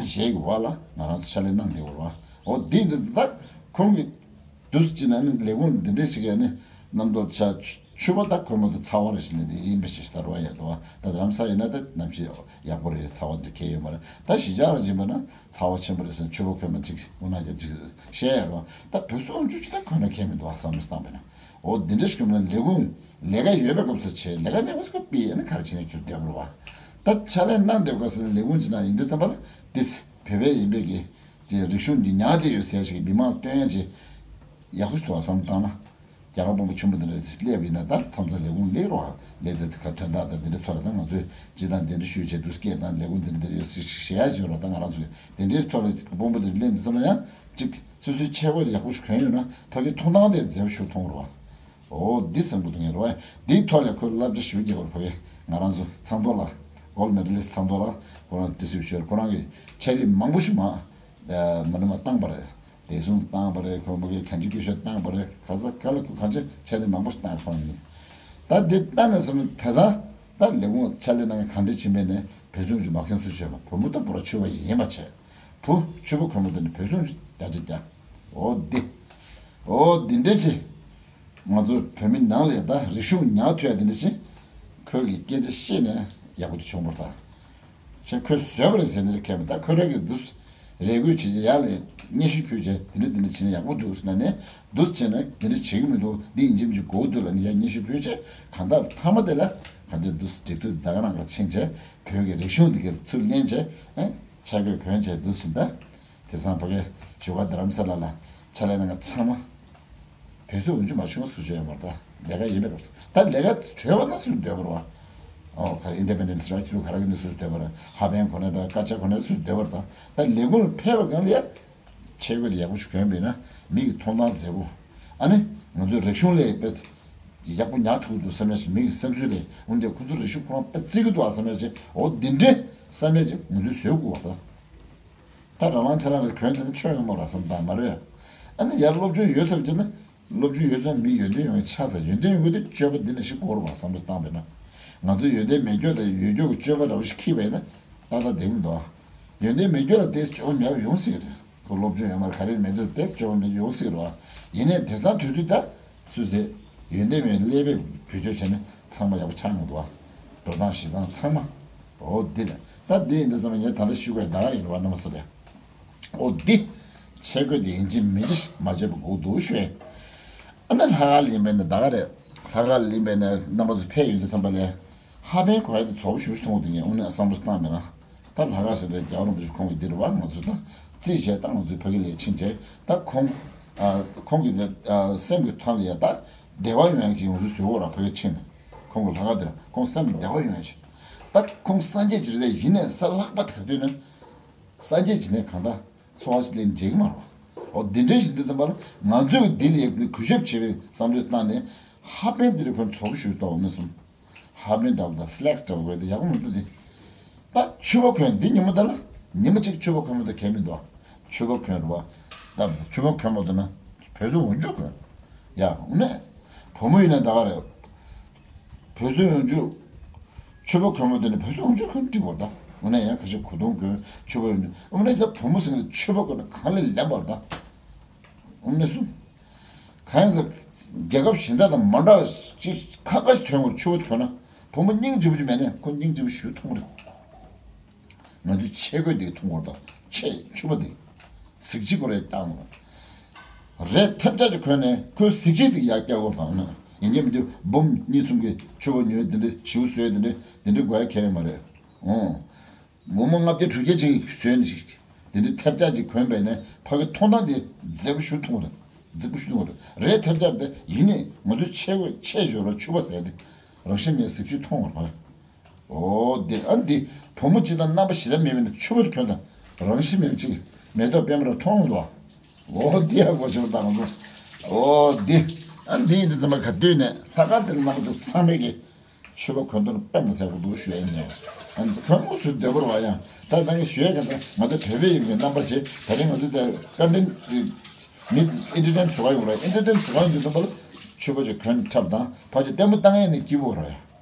ཞལ་གྱི་བར་ལ་ང་རང་ཚོ་ཕྱག་ལས་གནང་བསྡད་ཡོད་རེད་བ། འོ་འདི་འདི་ད་ཁོང་གི་དུས་ཅི་ན་ནི་ལས་ཁུངས་འདི་འདྲས་ཞིག་ཡ་ནི་རྣམ་རྟོག་ཆ་ཆུ་བ་ད་ཁོལ་མོ་ད་ཚ་བ་རེད་ཞེས་ནས་དེ་ཡིན་པའི་ཞིག་ད་རེད་བ་ཡ་ད་བ། ད་རམ་ས་ཡིན་ན་ད་གནམ་གཤིས་ཡག་པོ་རེད། ཚ་བ་འདི་གས་ཡོད་མ་རེད། ད་གཞིས་ཆགས་ར་ཕྱིན་པ་ན་ཚ་བ་ཆེན་པོ་རེད་ཟེར་ཆུ་བ་ཁོལ་མོ་ཅིག་དབུ་ནག་རྒྱབ་ཅིག་བཤད་ཡ་རོ། ད་བོད་སོག་འཇུ་ཅིག་ད་ཁོན་ན་ཁྱད་མི་འདུག་བསམ་བློ་བཏང་བས་ན། འོ་འདི་འདྲ་ཞིག་གྱུར་ན་ལས་ཁུངས་ལས་ཀ་ཡོད་པའི་སྐབས་སུ་བྱེད། ལས་ཀ་མེད་པའི་སྐབས་པི་ཡས་ན་ག་རེ་བྱེད་ན་ཁྱོད་བསྡད་དགོས་རེད་བ། ད་ཕྱག་ལས་གནང་བསྡད་པའི་སྐབས་སུ་ལས་ཁུངས་ཅིག་ནང་ཡིན་དུས་ཙམ་པ་ལ་འདི་བོད་པའི་ཡིན་པའི་གི་ཅེས་རིག་གཞུང་འདི་ཉར་བསྡད་ཡོད་ཟེར་ཞིག་མི་མང་སྟོན་ཡ་ཅིག་ཡག་པོ་ཞིག་འདུག་བསམ་བློ་བཏང་ན། རྒྱ་གར་དཔོན་པོ་ཆེན་པོ་འདི་འདྲ་སླེབས་ཡིན་ན་ད་མཚམས་མཚམས་ལས་ཁུངས་སླེབས་རོགས། སླེབས་དེ་ཁ་དོན་དག་དང་འདི་འདྲ་ཐོག་ལ་ད་ང་ཚོས་སྤྱི་བཏང་འདི་འདྲ་ཞུས་བྱས་འདུག་སྐད་དང་ལས་ཁུངས་འདི་འདྲ་འདི་འདྲ་ཡོད་ཟེར་ཞིག་བཤད་ཡ་ཅིག་ཡོད་རོགས། ད་ང་རང་ཚོས་འདི་འདྲའི་ཐོག་ལ་དཔོན་པོ་འདི་འདྲ་སླེབས་འདུག་བསམ་ན་ཡང་ཅིག་སོ་སོའི་ཆས་གོས་དེ་ཡག་པོ་ཞིག་གོན་ཡོད་ན་ཕ་གི་མཐོང་སྟངས་དེ་མཛེས་པོ་ཞིག་མཐོང་རོགས། འོ་འདི་བསམ་གི་འདུག་ངས་རོགས། འདིའི་ཐོག་ལ་ཁོས་བསླབ་བྱ་ཞུ་རྒྱུ་བར་ཕ་གི་ང་རང་ཚོ་ཚང་ཐོག་ལ་གོལ་མེ་ཌལ་ལིསི་ཚང་ཐོག་ལ་ཁོ་རང་ཏི་སི་ཤོར་ཁོ་རང་གི་ཆས་རིགས་མང་པོ་ཞིག་མ་མ་ནུ་མ་བཏང་པ་རེད། བདེ་སྲུང་བཏང་པ་རེད། ཁོ་མོ་གི་གན་ཆི་སྐྱོ་ཤོས་བཏང་པ་རེད། ག་ས་ག་ལ་ཁོ་གན་ཆི་ཆ་ནས་མང་པོ་བཏང་ཁོང་ནི། ད་འདི་བཏང་ནས་སོང་དེ་སང་ད་ལས་ཁུངས་ཕྱག་ལས་གནང་མཁན་ག་འདྲ་ཕྱིན་པས་ནས་བོད་སྲུང་ཅུ་མ་ཁན་སུ་བྱས་པ་བུ་མོ་ད་བུ་ར་ཆུ་བ་ཡིན་པ་བྱས། བུ་ཆུ་བུ་ཁོ་མོ་དེ་ནི་བོད་སྲུང་ཅུ་རྒྱ་ཆེ་རྒྱ། འོ་འདི། འོ་འདི་འདྲ་ཅི། ང་ཚོ་བོད་མི་ནང་ལ་ད་རིག་གཞུང་ཉར་ཐུབ་ཡ་དེ་འདྲ་ཞིག་ཁོས་ཀྱི་སྐད་ཆ་བཤད་ནས་ཡག་པོ་དེ་བྱུང་བར་ད། ཁྱེད་ཁོས་བཟོས་པ་རེད་ཟེར་ནས་ཁྱད་མེད། ད་ཁོས་རང་གི་འདུག་རེ་སྐུལ་བྱེད་ཀྱི་ཡག་ལས་སྙན་ཞུ་ཕུལ་བྱས་དེ་འདྲ་དེ་འདྲ་བྱས་ན་ཡག་པོ་འདུག་ཟེར་ན་ནས་འདུག་བྱས་ན་དེ་འདྲ་བྱེད་ཀྱི་མི་འདུག་འདི་ཡིན་གཅིག་མིན་གཅིག་དགོས་འདུག་ལབ་ནས་ཡར་སྙན་ཞུ་ཕུལ་བྱས་གང་ལྟར་མཐའ་མ་དེ་ལ་གང་ཅི་འདུག་སྒྲིག་འཛུགས་ད་ག་ནང་གར་ཕྱིན་བྱས་བོད་ཀྱི་རིག་གཞུང་འདི་གར་ཚུར་ལེན་བྱས་ཆས་གོས་གོན་བྱས་འདུག་ཟིན་ད། དེང་སང་ཕ་གིའི་བཞུགས་སྒར་རྡ་རམ་ས་ལ་ལ་ཕྱག་ལས་གནང་མཁན་ཚང་མ་བོད་སོག་འུ་ཚོ་མ་བྱུང་བ་སུ་བྱས་ཡོད་མ་རེད། ད་ལས་ཀ་ཡིན་པའི་སྐབས་སུ་ད་ལས་ཀ་བྱས་པ་ན་སུས་འདོད་པ་རེད་བ། ཨོ་ཁ་ཨིན་ཌི་པེན་ཌེན་སི་ར་ཁྱོད་ག་རེ་གི་ནི་སུས་འདོད་པ་རེད། ཧ་པན་གོ་ནས་ད་སྐད་ཆ་གོ་ནས་སུས་འདོད་པ་རེད། ད་ད་ལས་ཁུངས་ལ་ཕེབས་པ་གང་ལ་ཡ་ཆས་གོས་དེ་ཡག་པོ་ཞིག་གོན་པས་ན་མི་གི་མཐོང་སྟངས་མཛེས་པོ། ཨ་ནི་ང་ཚོའི་རིག་གཞུང་ལས་དཔེ་ཡག་པོ་ཉར་ཐུབ་འདུག་བསམ་ཡ་ཞིག་མི་གི་བསམ་ཚུལ་ལས་འོན་ཏེ་ཁོ་ཚོ་རིག་གཞུང་ཁོ་རང་དཔེ་བརྩི་གི་འདུག་ཨ་བསམ་ཡ་ཞིག་འོ་འདི་འདྲའི་བསམ་ཡ་ཞིག་ང་ཚོས་བཟོས་དགོས་པ་ད། ད་རང་རང་ཆ་རང་རེ་གོན་དེ་ནི་ཆོས་ཡོད་མ་རེད་བསམ་སྟངས་མ་རེད། ཨ་ནི་ཡར་སློབ་སྦྱོང་ཡོད་ཟེར་བ་ཅིག་ན་སློབ་སྦྱོང་ཡོད་ཚད་མི་ཡོན་ཏན་ཡོང་ཡ་ཆགས་ཚར། ཡོན་ཏན་ཡོང་གི་དེ་སྤྱོད་པ་འདི་ནས་ཤིག་གོ་རུ་བ་བསམ་བློ་བཏང་བས་ན། ང་ཚོ་ཡོན་ཏན་མེད་སྐྱོ་དང་ཡོད་སྐྱོ་གི་སྤྱོད་པ་འདྲ་བོ་ཞིག་ཁྱེར་བས་ན་ཏག་ཏག་བསྡད་མི་འདུག་ཡོན་ཏན་མེད་སྐྱོ་ལ་དེ་སྤྱོད་པ་མེད་པ་ཡོང་སྲིད་རེད། ཁོ་སློབ་སྦྱོང་ཡོད་མ་རེད་ག་རེ་མེད་དུས་དེ་སྤྱོད་པ་མེད་ཡོང་སྲིད་རེད་བ། ཡིན་ནའི་དེང་སང་དུས་ཚོད་ད། སུས་ཟེར། ཡོན་ཏན་མེད་ཀླད་པས་བེད་སྤྱོད་བྱས་ནས་ཚང་མ་ཡག་པོ་ཆགས་མི་འདུག་བ། འགྲོ་སྟངས་གཞི་སྟངས་ཚང་མ། འོ་འདི་རེད། ད་འདི་ཡིན་དུས་ཙམ་པ་ངས་ད་ལྟ་ཞུ་དགོས་ད་ག་ཡིན་རེད་བ་རྣམ་པ་ཚོ་ལས། འོ་འདི། ཆས་གོས་འདི་ཡིན་གཅིག་མིན་གཅིག་མ་བརྗེད་པ་དགོས་འདུག་ཞུ་ཡ། ཨ་ན་ལྷག་དཀར་ལ་ཡིན་པས་ན་ད་ག་རེད། ལྷག་དཀར་ལ་ཡིན་པས་ན་རྣམ་པ་ཚོ་ཕེབས་ཡོང་དུས་ཙམ་པ་ལས། ཧ་པན་གོ་ཡ་དེ་ཚོགས་པ་ཞུ་ཞུ་མཐོང་དུས་ངས་དངོས་གནས་བསམ་བློ་བཏང་མེད་ན། ད་ལྷག་དཀར་ཟེར་དེ་རྒྱལ་བ་རིན་པོ་ཆེ་ཁོང་གི་འདི་རུ་བ་ང་ཚོ་ད་རྩིས་བྱས་ད་ང་ཚོའི་ཕ་གི་ལས་ཕྱིན་བྱས་ད་ཁོང་ཨ་ཁོང་གི་ཨ་སེམས་ཀྱི་ཐོག་ལ་ཡ་ད་བདེ་བ་ཡོང་ཡ་གི་ང་ཚོ་བཟོས་འོ་ར་ཕ་གི་ཕྱིན་ནས་ཁོང་གི་ལྷག་དཀར་དེ་ལ་ཁོང་སེམས་ཀྱི་བདེ་བ་ཡོང་ཡ་ཞིག་ད་ཁོང་སངས་རྒྱས་ཀྱི་རིགས་ཡིན་ནས་ས་ལྷག་པ་དེ་ག་དུས་ན་སངས་རྒྱས་ཀྱི་ནས་གང་ད་འཚོ་བ་ཞིག་ལས་འཇིག་མ་རོ། འོ་འདི་འདྲའི་ཞིག་འདི་ཙམ་པ་ལ་ང་ཚོས་འདི་ལ་ཡ་གུས་ཞབས་བྱེད་པའི་བསམ་བློ་བཏང་ནས་ཧ་པན་འདི་རུ་ཁོང་ཚོགས་ཞུས་ཏོག་མི་སོང་། ཧ་པན་འདྲ་བོ་དང་སི་ལེག་སི་འདྲ་བོ་དགོས་ཏེ་ཡག་པོ་མི་འདུག་དེ། ད་ཕྱུ་པ་གོན་འདི་ཉིན་མོ་ད་ལ་ཉི་མ་གཅིག་ཕྱུ་པ་གོན་མ་ཐུབ་གལ་མི་འདུག་ཕྱུ་པ་གོན་རུ་བ། ད་ཕྱུ་པ་གོན་མ་ཐུབ་ན་བོད་ཟོ་འོན་ཆུ་གོན། ཡ་འོ་ནས་བུ་མོ་ཡིན་ན་ད་ག་རེད། བོད་ཟོ་འོན་ཆུ་ཕྱུ་པ་གོན་མ་ཐུབ་ན་བོད་ཟོ་འོན་ཆུ་གོན་འགྲིག་གོ་ད། འོ་ནས་ཡང་ཁ་ཤས་གོས་ཐུང་གོན་ཕྱུ་པ་འོན་ཆུ་འོ་ནས་ད་བུ་མོ་ཟེར་ན་ཕྱུ་པ་གོན་ན་གང་ལས་ལེན་པར་ད། འོ་ནས་སུ། གང་ཡིན་ཟེར། རྒྱལ་ཁབ་གཞན་དག་དང་མ་འདྲ་བ་ཅིག་ཁ་ཁ་ཞིག་ཐོན་བར་ཆུ་བོ་ཐོན་ན་བུ་མོ་སྙིང་རྗེ་པོ་ཅིག་མེད་ནས་ཁོ་སྙིང་རྗེ་པོ་ཞུ་ཐུང་བ་རེད། ང་ཚོའི་ཆས་གོས་འདི་ཐུང་བ་དང་ཆས་ཕྱུ་པ་འདི་གཟི་བརྗིད་ཁོ་རེ་བཏང་བ་རེད། ཐབས་ཆག་ཅིག་གོན་ནས་ཁོའི་གཟི་བརྗིད་འདི་ཡར་བཀྱག་བར་དང་ན་ཡིན་གྱི་མི་འདུག་འབུམ་གཉིས་གསུམ་གྱི་ཆུ་བོ་ཉོས་འདི་འདྲ་ཞིའུ་བཟོས་འདི་འདྲ་འདི་འདྲ་དགོས་ཡ་ཁྱད་ཡོད་མ་རེད། འོང་། སྒོར་མོ་ལྔ་བརྒྱ་དྲུག་བརྒྱ་ཅིག་བཟོས་ནས་ཞིག་དེ་འདྲའི་ཐབས་ཆག་ཅིག་གོན་པས་ནས་ཕ་གི་མཐོང་སྟངས་དེ་མཛེས་པོ་ཞུ་ཐུབ་རེད། མཛེས་པོ་ཞུ་ཐུབ་རེད། རེད་ཐབས་ཆག་དེ་ཡིན་ནས་ང་ཚོ་ཆས་གོས་ཆས་འཇོག་ར་ཕྱུ་པ་ཟེར་དེ་རང་བཞིན་མེད་གཟི་བརྗིད་མཐོང་བར་བ། འོ་དེ་ཨ་འདི་བུ་མོ་ཅིག་དང་རྣམ་པ་ཞེ་དྲག་མེད་མིན་ན་ཕྱུ་པ་དེ་གྱོན་དང་རང་བཞིན་མེད་ཅིག་མེ་ཏོག་པད་མ་ར་མཐོང་འདུག་འོ་འདི་ཡ་གོ་ཆེན་པོ་དང་ང་ཚོ་འོ་འདི་ཨ་འདི་ཡིན་དུས་ཙམ་པ་ག་དུས་ནས་ལྷག་དཀར་དེ་རྣམ་པ་ཚོ་ཚང་མས་ཀྱི། ཕྱུ་པ་གོན་དོན་དཔེ་མི་སྲིད་པ་འདུག་ཞུ་ཡ་ཡིན་ནས། གོན་དགོས་སུ་འདོད་པར་བ་ཡང་ད་ད་གིན་ཞུ་ཡ་ག་ད་ང་ཚོ་བོད་པའི་ཡིན་པའི་རྣམ་པ་བྱེད་ད་རིང་ང་ཚོ་ད་བཀའ་དྲིན་མི་ཨེན་ཊར་ཊེན་བཟོ་ག་ཡོང་ར་ཨེན་ཊར་ཊེན་བཟོ་ག་ཡོང་དུས་ཙམ་པ་ལ་ཕྱུ་པ་ཅིག་གོན་འཁྲབ་དང་ཕ་ཅིག་ལྟད་མོ་ལྟ་མཁན་ནི་སྐྱིད་པོ་ར་ཡ་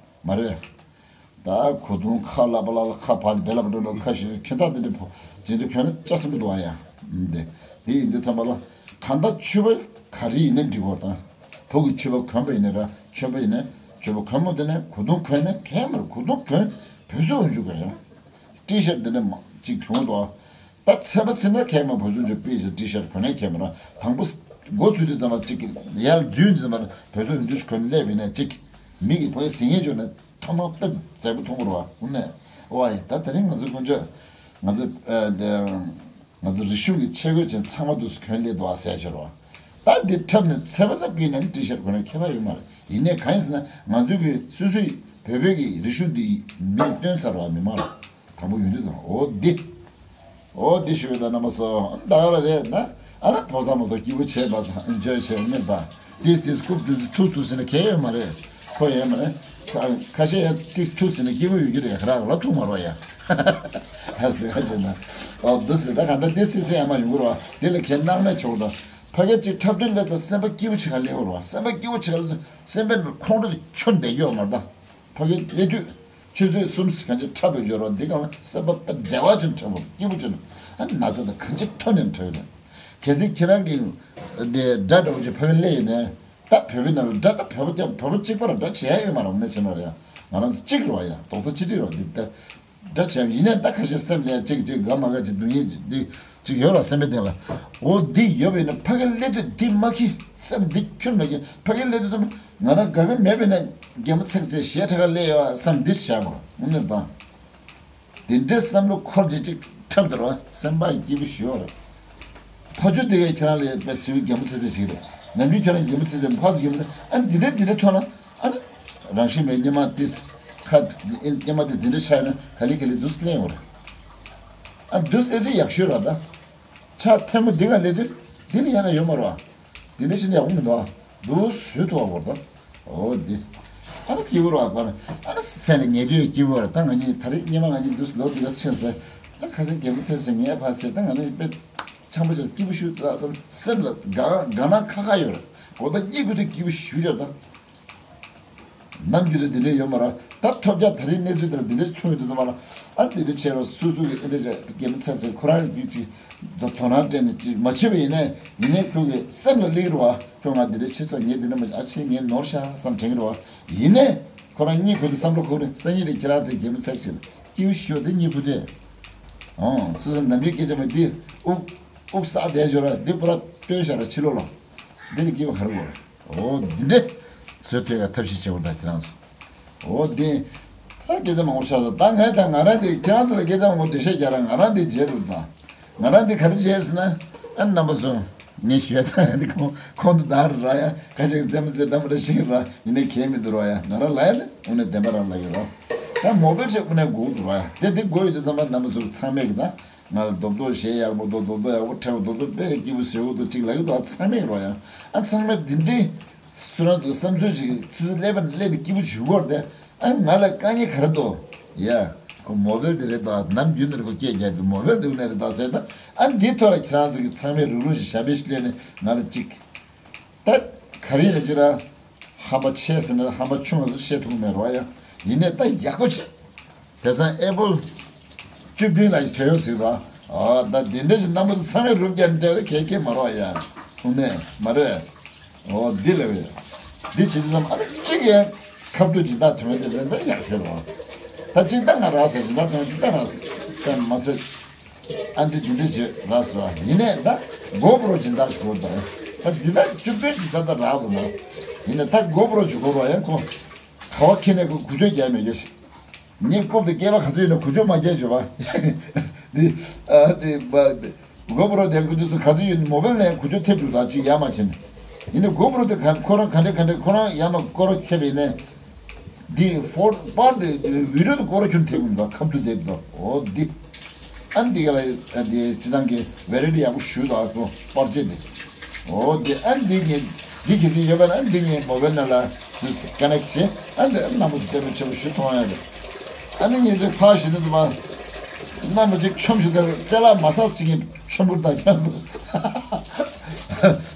མ་རེད། ད་གོས་ཐུང་ཁ་ལ་པ་ལ་ལ་ཁ་བར་བདེ་ལ་པ་འགྲོ་ལ་ཁ་ཞིག་ཁྱད་མཚར་དེ་འདྲ་ཕོ་ཇི་འདྲ་གོན་ན་སྐྱ་སེམས་པོ་འདུག་ཨ་ཡ། འདི་འདི་ཡིན་དུས་ཙམ་པ་ལ་གང་ལྟར་ཕྱུ་པ་ག་རེ་ཡིན་ན་འགྲིག་གོ་དང་། བུ་གི་ཕྱུ་པ་གོན་པ་ཡིན་ན་ར་ཆོས་པ་ཡིན་ན་ཕྱུ་པ་གོན་མོ་དེ་ནས་གོས་ཐུང་གོན་ན་གལ་མ་རེད། གོས་ཐུང་གོན་བོད་སོག་འཇུག་གོ་ཡ། ཊི་ཤར་ཊི་འདི་འདྲ་མ་གཅིག་གྱོན་དོ། ད་ཚེས་པ་ཚེས་ན་གལ་མ་བོད་སོག་འཇུག་པི་ཤར་ཊི་ཤར་ཊི་གོན་ན་གལ་མ་ར་དང་པོ་འགོ་ཚུགས་དུས་ཙམ་པ་གཅིག་གི་ཡར་འཛུལ་དུས་ཙམ་པ་བོད་སོག་འཇུག་གོན་སླེབས་ཡིན་ན་གཅིག་མི་གི་བོད་ཟིང་ངེ་བྱུང་ན་ཐོག་མ་དཔེ་མཛེས་པོ་མཐོང་གི་རེད་བ། འོ་ནས་ཨོ་ཨ་ཡི་ད་དེ་རིང་ང་ཚོ་དཀོན་མཆོག་ང་ཚོ་ཨ་དེ། ང་ཚོ་རིག་གཞུང་གི་ཆས་གོས་ཅན་ཚང་མ་འདུག་སེ་གྱོན་སླེབས་འདུག་ཨ་ཟེར་ཕྱིར་རོ། ད་འདི་འཁྲབ་ནས་ཚེས་པ་ཚ་པི་ནང་ཊི་ཤར་ཊི་གོན་ན་ཁྱད་པར་ཡོད་མ་རེད། ཡིན་ནའི་གང་ཡིན་ཟེར་ན་ང་ཚོའི་གི་སོ་སོའི་བོད་པའི་གི་རིག་གཞུང་འདི་མིར་སྟོན་ཚར་བ་མི་མང་རོ། དང་པོ་ཡོང་དུས་ཙམ་འོ་འདི། འོ་འདི་ཞུ་བའི་ད་རྣམ་པ་ཚོ་ད་ག་ར་རེད་ན་ཨ་ན་ཕོ་བཟང་མོ་བཟང་སྐྱིད་པོ་བྱས་པ་སང་འཇོ་བྱས་མེད་པ། ཏིས་ཏིས་རྐུབ་ཏུ་ཐུག་ཐུག་ཟེར་ན་གལ་ཡོད་མ་རེད། ཁོ་ཡོད་མ་རེད། ཁ་ཁ་ཤས་ཡང་ཏིས་ཐུག་ཟེར་ན་སྐྱིད་པོ་ཡོད་ཀྱི་རེད་ཁ་རག་ལ་ཐུག་མ་རོགས་ཡ། ཨ་ཟེར་ཁ་ཅེ་ན། ཨོ་འདི་ཟེར་ད་ག་ད་ཏིས་ཏིས་ཟེར་ཡ་མ་ཡོང་གི་རོགས་དེ་ལ་ཁྱེད་སྣང་མེད་ཆོག་ད། ཕ་གི་ཅིག་འཁྲབ་སྟོན་ལས་ས་སེམས་པ་སྐྱིད་པོ་ཆེ་ག་ལས་འོར་བ་སེམས་པ་སྐྱིད་པོ་ཆེ་ག་ལས་སེམས་པའི་ནང་ཁོང་ཁྲོ་དེ་ཁྱོན་བསྡད་ཀྱི་ཡོད་མ་རེད་ད། ཕ་གི་སླེབས་དུས་ཆུ་ཚོད་གསུམ་ཟིན་གང་ཅི་འཁྲབ་པའི་འབྱོར་བ་འདི་གང་སེམས་པ་དཔེ་བདེ་བ་ཅན་འཁྲབ་པ་སྐྱིད་པོ་ཅན་ཨ་ན་ཚ་དང་གང་ཅི་ཐོན་ནས་འཁྲབ་ཡོད་ན། གལ་སྲིད་ཁྱེད་རང་གི་དེ་དགྲ་འདྲ་བོ་ཅིག་ཕ་གི་སླེབས་ཡིན་ན་ད་བོད་པའི་ནང་ལ་དགྲ་ད་བོད་པ་ཀྱང་བོད་པ་གཅིག་པ་ར་དགྲ་བྱེད་ཡ་ཡོད་མ་རེད་ནས་ཕྱིན་ན་རེད་ཡ་ང་རང་ཚོ་གཅིག་རེད་བ་ཡ་རྡོག་རྩ་གཅིག་སྒྲིལ་རེད་བ་འདི་ད་དགྲ་བྱེད་ཡ་ཡིན་ན་ད་ཁ་ཤས་སེམས་ལ་ཡ་གཅིག་གཅིག་དགའ་མ་དགའ་ཅིག་སྡུག་བསྔལ་ཅིག་འདི། ཅིག་ཡོད་ར་སེམས་པའི་གཏིང་ལ། འོ་འདི་ཡོད་པ་ཡིན་ན་ཕ་གི་སླེབས་དུས་འདི་མ་ཁི་སེམས་འདི་ཁྱོན་མ་ཁི་ཕ་གི་སླེབས་དུས་ཙམ་ང་རང་དགའ་གི་མེད་པས་ན་རྒན་མོ་ཚེ་ཚེ་ཞེ་དྲག་ག་སླེབས་ཡོད་བསམ་འདི་བྱ་དགོས་དངོས་གནས་དང་། དེ་འདྲའི་བསམ་བློ་འཁོར་ཅིག་ཅིག་འཁྲབ་དུ་ར་སེམས་པ་སྐྱིད་པོ་ཞུ་བ་རེད། ཕ་ཆུ་དེ་གས་ཁྱེད་རང་ལས་དཔེ་ཞིག་རྒན་མོ་ཚེ་ཚེ་ཞིག་རེད། ནམ་རྒྱུན་ཁྱོད་རང་རྒན་མོ་ཚེ་ཚེ་ཕ་ཚུ་རྒན་མོ་ཚེ་ཨ་འདི་འདྲ་འདི་འདྲ་ཐོན་ན་ཨ་ནི་རང་བཞིན་མེད་སྙེ་མ་ཏིས་ཁ་སྙེ་མ་ཏིས་འདི་འདྲ་ཆགས་ན་ག་ལེ་ག་ལེ་འདུག་སེ་གླེང་བ་རེད། ཨ་འདུག་སེ་དེ་ཡག་ཤོས་ར་ད། ཆ་ཐལ་མོ་འདི་ག་ལེ་དུས་འདི་ལ་ཡག་ག་ཡོད་མ་རེད་བ། འདི་འདྲ་ཞིག་ཡག་པོ་མི་འདུག་ཨ། འདུག་སེ་ཐུག་བ་བོར་ད། འོ་འདི། ཨ་ནི་སྐྱིད་པོ་ར་པ་ཨ་ནི་སེམས་ལ་ཉལ་དུས་སྐྱིད་པོ་ར་ད་ང་གཉིས་ད་རེས་སྙེ་མ་ང་གཉིས་འདུག་སེ་ལོ་དེ་ག་ཕྱིན་ཟེར། ད་ཁ་སང་རྒན་མོ་ཚེ་ཚེ་ངའི་ཕ་ཚེ་ད་ང་ནི་དཔེ་ཆང་པོ་ཅིག་སྐྱིད་པོ་ཞུ་ད་བསམ་སེམས་ལ་དགའ་དགའ་སྣང་ཁ་ཁ་ཡོད་རེད། གོ་ད་གཉིད་ཁུག་དུས་སྐྱིད་པོ་ཞུ་ཡོད་ད། ནམ་རྒྱུན་དུ་འདི་འདྲ་ཡོད་མ་རེད། ད་ཐོབ་རྒྱག་ད་རེས་གནས་ཚུལ་འདིར་འདི་འདྲ་ཞིག་ཐོན་ཡོད་དུས་ཙམ་པ་ལ་ཨ་འདི་འདྲ་བྱས་རོགས་སུ་སུ་གི་ཨེ་འདྲ་བྱས་རྒན་མོ་ཚེ་ཚེ་ཁོ་རང་གི་ཅིག་དོ་དོ་སྣང་སྤྲད་ནས་ཅིག་མ་བྱེད་པ་ཡིན་ནའི་ཡིན་ནའི་ཁོ་གི་སེམས་ལ་སླེབས་རེད་བ། ཁྱོད་ང་འདི་འདྲ་བྱས་སོང་ངས་འདི་འདྲ་མ་བྱས་ཨ་ཆེ་ངས་ནོར་ཤག་བསམ་དྲན་གི་རེད་བ། ཡིན་ནའི་ཁོ་རང་གཉིད་ཁུག་དུས་བསམ་བློ་ཁུག་རེད་སང་ཉིན་དེ་ཁྱེད་རང་དེ་རྒན་མོ་ཚེ་ཚེ་སྐྱིད་པོ་ཞོ་དེ་གཉིད་ཁུག་དེ། ཨོ་སུ་སུ་ནམ་རྒྱུན་སྐད་ཆ་མ་འདི་དབུགས་དབུགས་བསགས་བསྡད་ཞོར་ར་འདི་པུ་ར་སྟོན་ཤག་ར་ཕྱི་ལོགས་ལ། འདི་ནི་སྐྱིད་པོ་ག་རེ་དགོས། འོ་འདི་འདྲས་བཟོས་ཐུབ་ཡ་ཐབས་ཤེས་བྱེད་དགོས་ད་ཁྱེད་རང་ཚོ། འོ་འདི། ད་སྐད་ཆ་མང་པོ་བཤད་སོང་ད་ངས་ད་ང་རང་འདི་ཁྱེད་རང་ཚོ་ལ་སྐད་ཆ་མང་པོ་འགྲེལ་བཤད་རྒྱག་ར་ང་རང་འདི་བརྗེད་འགྲོ་ད། ང་རང་འདི་ག་རེ་བྱས་ཟེར་ན། ཨ་རྣམ་པ་ཚོ། ངས་ཞུ་ཡ་ད་ཡ་འདི་ཁོང་ཁོང་དུ་བདག་ར་ཡ་ཁ་ཤས་ཀྱི་རྩེད་མོ་རྩེ་འདྲ་མི་འདྲ་ཤེས་ར་ཡིན་ནའི་གལ་མི་འདུག་ར་ཡ་ང་རང་ལ་ཡ་ནི་དངོས་གནས་བདེན་པ་རང་ལ་ཡོད་ར། ད་མོ་བེལ་ཆེ་དངོས་གནས་དགོས་འདུག་ར་ཡ་དེ་འདི་དགོས་ཡོད་དུས་ཙམ་པ་རྣམ་པ་ཚོ་ཚང་མས་ཀྱི་ད། ང་ལ་རྡོག་རྡོག་གཞས་ཡག་པོ་འདུག་རྡོག་རྡོག་ཡག་པོ་འཁྲབ་རྡོག་རྡོག་དཔེ་སྐྱིད་པོ་བཟོས་འདུག་ཅིག་ལབ་ཀྱི་འདུག་ཚང་མས་རོ་ཡ། ཨ་ཚང་མས་འདི་འདྲའི་སུ་རང་ཚོ་བསམ་ཚུལ་ཅིག་ཚུར་ཚུར་སླེབས་པ་ནས་སླེབས་ནས་སྐྱིད་པོ་བྱུང་གོ་རེད་དེ། ཨ་ང་ལ་དཀའ་ངལ་ག་རེ་འདུག་ཡ། ཁོ་མོ་བེལ་དེ་རེད་ད་ནམ་རྒྱུན་ནས་ཁོ་སྐད་རྒྱག་དུས་མོ་བེལ་དེ་ནས་རེད་ད་ཟེར་ད། ཨ་འདིའི་ཐོག་ལ་ཁྱེད་རང་ཚོ་གི་ཚང་མས་རུག་རུག་ཞིག་ཞབས་པད་ཞིག་སླེབས་ནས་ང་ལ་ཅིག་ད་ག་རེ་ཡིན་ན་ཅི་ར། ཧམ་པ་ཆེ་ཟེར་ན་ཧམ་པ་ཆུང་བ་ཟེར་བཤད་ཐུབ་ཀྱི་མེད་རོ་ཡ། ཡིན་ནའི་ད་ཡག་པོ་བྱེད། དེང་སང་ཨེ་པོལ་བཅུ་བདུན་ལ་ཡི་ཐོན་ཡོང་ཟིག་རོ། ཨ་ད་འདི་འདྲ་ཞིག་རྣམ་པ་ཚོ་ཚང་མས་རུབ་རྒྱག་འདྲ་བའི་གལ་གལ་མ་རོ་ཡ། དངོས་གནས་མ་རེད། འོ་འདི་ལ་བས། འདི་བྱེད་དུས་ཙམ་ཨ་ནི་གཅིག་ཡང་ཁ་བསྡུར་སྦྱིན་བདག་ཐོན་དེ་རེད་ད་ཡག་ཤོས་རོ། ད་གཅིག་ད་ང་རག་ཟེར་སྦྱིན་བདག་ཐོན་གཅིག་ད་རག་ཟེར་མ་ཟེར། ཨ་འདི་འདི་འདྲ་བྱེད་ར་སོ། ཡིན་ནས་ད་གོ་པྲོ་སྦྱིན་བདག་ཞིག་དགོས་དང་། ད་འདི་ད་བཅུ་བདུན་སྦྱིན་བདག་ད་རག་དགོས་མ། ཡིན་ནས་ད་གོ་པྲོ་ཞིག་དགོས་རོགས་ཡང་ཁོ། ག་བ་ཁྱེར་ནས་ཁོ་འགུལ་སྐྱོད་རྒྱག་མེད་ཀྱི། ངས་རྐུབ་དེ་སྐེད་པ་ག་ཚོད་ཡོད་ན་འགུལ་སྐྱོད་མ་རྒྱག་བྱོས་པ། འདི་ཨ་འདི་མ་འདི་གོ་པྲོ་དེ་འགུལ་སྐྱོད་སུ་ག་ཚོད་ཡོད་ན་མོ་བེལ་ནས་འགུལ་སྐྱོད་ཐེབས་འདུག་ད་ཅིག་ཡར་མར་བྱས་ནས། ཡིན་ནས་གོ་པྲོ་དེ་ག་ཁོ་རང་ག་འདྲས་ག་འདྲས་ཁོ་རང་ཡར་མར་སྐོར་ར་ཁྱེར་བ་ཡིན་ནས། འདི་ཧྥོར་པར་དེ་བི་ཌིའོ་དེ་སྐོར་ར་ཁྱོན་ཐེབས་ཀྱི་འདུག་ཁ་ཐུག་དེ་འདུག་འོ་འདི། ཨ་འདི་ག་ལ་ཨ་འདི་སྤྱི་བཏང་གི་བེ་རི་ཊི་ཡག་པོ་ཞུ་དག་ཏུ་པར་ཆས་འདི། འོ་འདི་ཨ་འདི་ངས་འདི་གལ་སྲིད་ཡོད་པ་ན་ཨ་འདི་ངས་མོ་བེལ་ནང་ལ་འདི་ཀ་ནེག་བྱེད་ཨ་འདི་ཨ་རྣམ་པ་ཚོ་ལྟད་མོ་ཆེན་པོ་ཞུ་མཐོང་ཡ་རེད། ཨ་ནི་ངས་ཅིག་ཕར་ཞུ་ནི་ཚོ་མ་རྣམ་པ་ཅིག་ཆོམ་ཞུ་དག་ཅ་ལག་མ་སག་ཅིག་ངས་ཆོམ་པོར་དག་ཀྱང་སོ།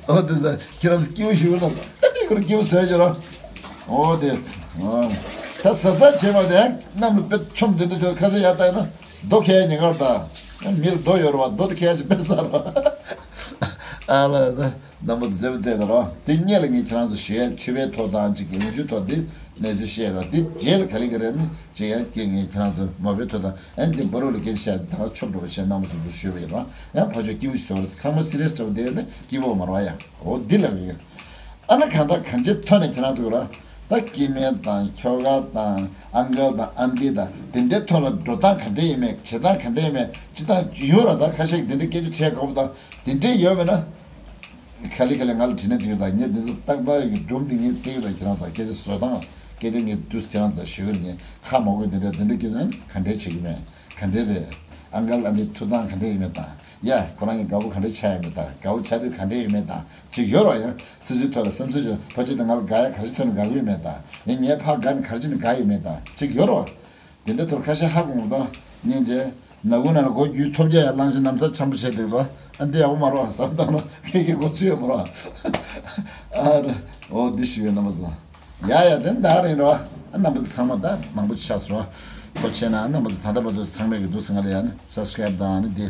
འོ་འདི་ས་ཁྱེད་རང་ཚོ་སྐྱིད་པོ་ཞུ་ལ་ད་ནི་ཁོར་སྐྱིད་པོ་བཟོས་བྱོས་རོགས། འོ་དེ། ད་ཟབ་ཟབ་བྱས་པ་དེ་རྣམས་ལ་དཔེ་ཆོམ་འདི་འདྲ་ཞིག་ཁ་ཟས་ཡར་བཏང་ན་རྡོ་ཁྱེར་ཉེན་ཁར་ད། མིར་རྡོ་ཡོད་རེད་བ་རྡོ་དེ་ཁྱེར་ཅིག་དཔེ་ཟ་རོགས། ཨ་ལ་ད་རྣམ་པ་མཛེས་པོ་མཛེས་ད་རོགས་དེ་སྔོན་ལ་ངས་ཁྱེད་རང་ཚོ་ཞུ་ཡ་མཆོད་པའི་ཐོག་དང་ཅིག་གི་ལོ་རྒྱུས་ཐོག་འདི་གནས་ཚུལ་བཤད་རོགས་འདི་རྗེས་ལ་ག་ལེ་ག་རེ་ནི་བྱེད་ཡ་སྐད་ངས་ཁྱེད་རང་ཚོ་མ་བོའི་ཐོག་དང་ཨ་ནི་འདི་བར་རོ་ལ་སྐད་ཆ་བཤད་ད་ཆོབ་འགྲོ་བ་བྱས་རྣམ་པ་ཚོ་ཚོ་ཞུ་བ་ཡིན་རོགས་ཡང་ཕ་ཆོས་སྐྱིད་པོ་ཞིག་བཟོ་རོགས་ཚང་མ་སི་རི་ཡས་འདྲ་བོ་དེ་ནི་སྐྱིད་པོ་མ་རོགས་ཡ་འོ་འདི་ལ་གི། ཨ་ན་གང་ལྟར་གང་ཅིའི་ཐོག་ནས་ཁྱེད་རང་ཚོ་ར། ད་སྐྱེ་དམན་དང་ཁྱོ་ག་དང་ཨང་ཀལ་དང་ཨན་ཊི་དང་དེ་འདྲའི་ཐོག་ལ་འགྲོ་སྟངས་ག་འདྲ་ཡིན་མེད་བྱེད་སྟངས་ག་འདྲ་ཡིན་མེད་ཅི་ལྟར་ཡོད་ར་ད་ཁ་ཤས་ཀྱིས་དེ་འདྲའི་སྐད་ཆ་དྲིས་དགོས་པ་དང་དེ་འདྲའི་ཡོད་མེད་ན། ག་ལེ་ག་ལེ་ང་ལ་དྲིས་ན་འགྲིག་ད་ངས་འདི་ཚོ་ཏག་ཏག་གི་སྒྲུང་འདི་ངས་སྤྲད་ཡོད་ད་ཁྱེད་རང་ཚོ་སྐད་ཆ་བཟོ་སྟངས་སྐད་ཆ་ངས་དུས་ཁྱེད་རང་ཚོ་ཞུ་གི་ངས་ཁ་མང་པོས་འདི་འདྲ་འདི་འདྲ་སྐད་ཆ་ག་འདྲ་བྱེད་ཀྱི་མེད། ག་འདྲ་རེད། ཨང་ཀལ་ཨན་ཊི་ཐུག་སྟངས་ག་འདྲ་ཡིན་མིན་དང་། ཡ། ཁོ་རང་གི་དགའ་པོ་ག་འདྲ་ཆགས་ཡོད་མེད་དང་དགའ་པོ་ཆགས་དུས་ག་འདྲ་ཡོད་མེད་དང་ཅིག་ཡོད་རོགས་ཡང་སོ་སོའི་ཐོག་ལ་བསམ་ཚུལ་ཅིག་ཕལ་ཆེར་དུ་ང་ལ་དགའ་ཡ་ག་རེ་ཐོན་ནས་དགའ་གི་ཡོད་མེད་དང་ཡང་ངའི་ཕ་དགའ་ནས་ག་རེ་བྱས་ནས་དགའ་ཡོད་མེད་དང་ཅིག་ཡོད་རོགས། དེ་འདྲ་ཐོག་ཁ་ཤས་ཧ་གོ་མ་དང་སྙིང་རྗེ། ནག་ཁུང་ནང་ལ་སྒོ་རྒྱུས་ཐོབ་རྒྱ་ཡ་བླངས་ཤིང་ན་བཟའ་འཆམ་པོ་བྱས་འདུག་ད་ཨ་འདི་ཡག་པོ་མ་རོགས་བསམ་བཏང་ན་ཁྱེད་ཀྱི་མགོ་ཚོས་ཡོད་མ་རོགས། ཨ་རེ། འོ་འདི་ཞིག་ཡོད་རྣམ་པ་ཚོ། ཡ་ཡ་དེ་འདྲ་རེད་རོ། ཨ་རྣམ་པ་ཚོ་ཚང་མ་ད་མང་པོ་ཆགས་སོང་། ཐུགས་རྗེ་གནང་། རྣམ་པ་ཚོ་ད་ལྟ་བར་དུ་ཚང་མས་ཀྱི་འདུག་སེ་ང་ལ་ཡ་ནི་སབ་སི་ཀ་རེབ་དང་ཨ་ནི་འདི།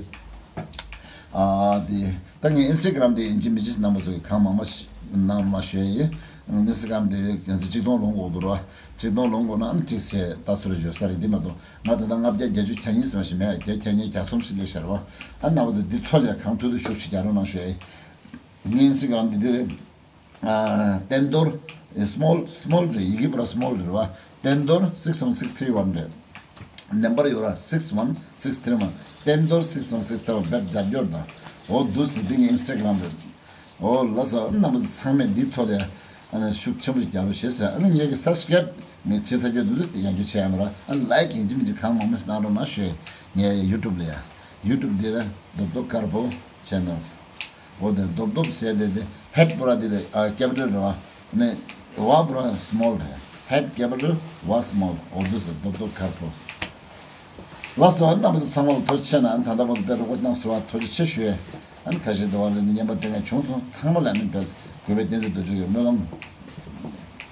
ཨ་འདི། ད་ངའི་ཨིན་སི་ཊ་གྷ་རམ་འདི་ཡིན་གཅིག་མིན་གཅིག་རྣམ་པ་ཚོ་གིས་གང་མང་མང་ཞིག་ གནང་རོགས་གནང་ཞུ་ཡ་ཡིན། ཨིན་སི་ཊ་གྷ་རམ་དེ་ཡང་ཅིག་གཅིག་སྟོང་ལོངས་དགོས་འདུག་ར། གཅིག་སྟོང་ལོངས་དགོས་ན་ཨ་ནི་གཅིག་བྱས་ད་སུ་རེ་བརྗོད་ས་རེད། འདི་མ་གཏོགས་ང་ད་ལྟ་ལྔ་བརྒྱ་བརྒྱད་ཅུ་གྱ་གཉིས་ཟེར་བ་ཞིག་མེད། བརྒྱད་གྱ་གཉིས་གྱ་གསུམ་ཞིག་སླེབས་ཤར་བ། ཨ་ནི་རྣམ་པ་ཚོ་འདི་ཐོག་ལ་གང་ཐུབ་ཐུབ་ཤུགས་ཤིག་རྒྱག་རོགས་གནང་ཞུ་ཡ་ཡིན། ངའི་ཨིན་སི་ཊ་གྷ་རམ་འདི་འདི་རེད། ཨ། བསྟན་རྡོར། སི་མོལ། སི་མོལ་རེད། ཡི་གེ་པུ་ར་སི་མོལ་རེད་བ། བསྟན་རྡོར་six one six three one རེད། ནམ་བར་ཡོད་ར། six one six three one། བསྟན་རྡོར་six one six three one། བེད་རྒྱབ་སྐྱོར་དང་། འོ་འདུག་སེ་འདི་ངའི་ཨིན་སི་ཊ་གྷ་རམ་རེད། འོ་ལགས་སོ། རྣམ་པ་ཚོ་ཚང་མས་འདིའི་ཐོག་ལ་ཨ་ནི་ཤུགས་ཆེན་པོ་ཞིག་རྒྱག་རོགས་བྱེད་ཟེར། ཨ་ནི་ངེད་ཀྱི་སབ་སི་ཀ་རེབ་ངས་བྱེད་ཚར་རྒྱུ་འདུག་ཟེར་ཡང་བསྐྱར་བྱས་ཡ་མ་ར། ཨ་ནི་ལའེག་ཡིན་གཅིག་མིན་གཅིག་གང་མང་མང་ཞིག་གནང་རོགས་གནང་ཞུ་ཡ། ངའི་ཡུ་ཊུབ་ལ་ཡ། ཡུ་ཊུབ་འདི་ར་རྡོབ་རྡོབ་དཀར་པོ་ཆེ་ནལ། འོ་དེ་རྡོབ་རྡོབ་ཟེར་དེ་དེ་ཧེཌ་པུ་ར་དེ་རེད། ཨ། ཀེ་པི་ཊལ་རེད་བ། ནས་ཝ་པུ་ར་སི་མོལ་རེད། ཧེཌ་ཀེ་པི་ཊལ་ཝ་སི་མོལ། འོ་འདུག་སེ་རྡོབ་རྡོབ་དཀར་པོ། ལགས་སོ། རྣམ་པ་ཚོ་ཚང་མ་ལ་ཐུགས་རྗེ་ཆེ་གནང་། ད་ལྟ་བར་དུ་དཔེ་རོགས་པ་གནང་སོང་བ་ཐུགས་རྗེ་ཆེ་ཞུ་ཡས། ཨ་ནི་ཁ་ཤས་འདི་བ་ལ་ནི་རྔན་པ་སྤྲད་མཁན་བྱུང་སོང་། ཚང་མ་ལ་ནི་དཔེ་གུས་པས་བསྟན་འཛིན་རྡོ་རྗེ་གི་སྨོན་ལམ།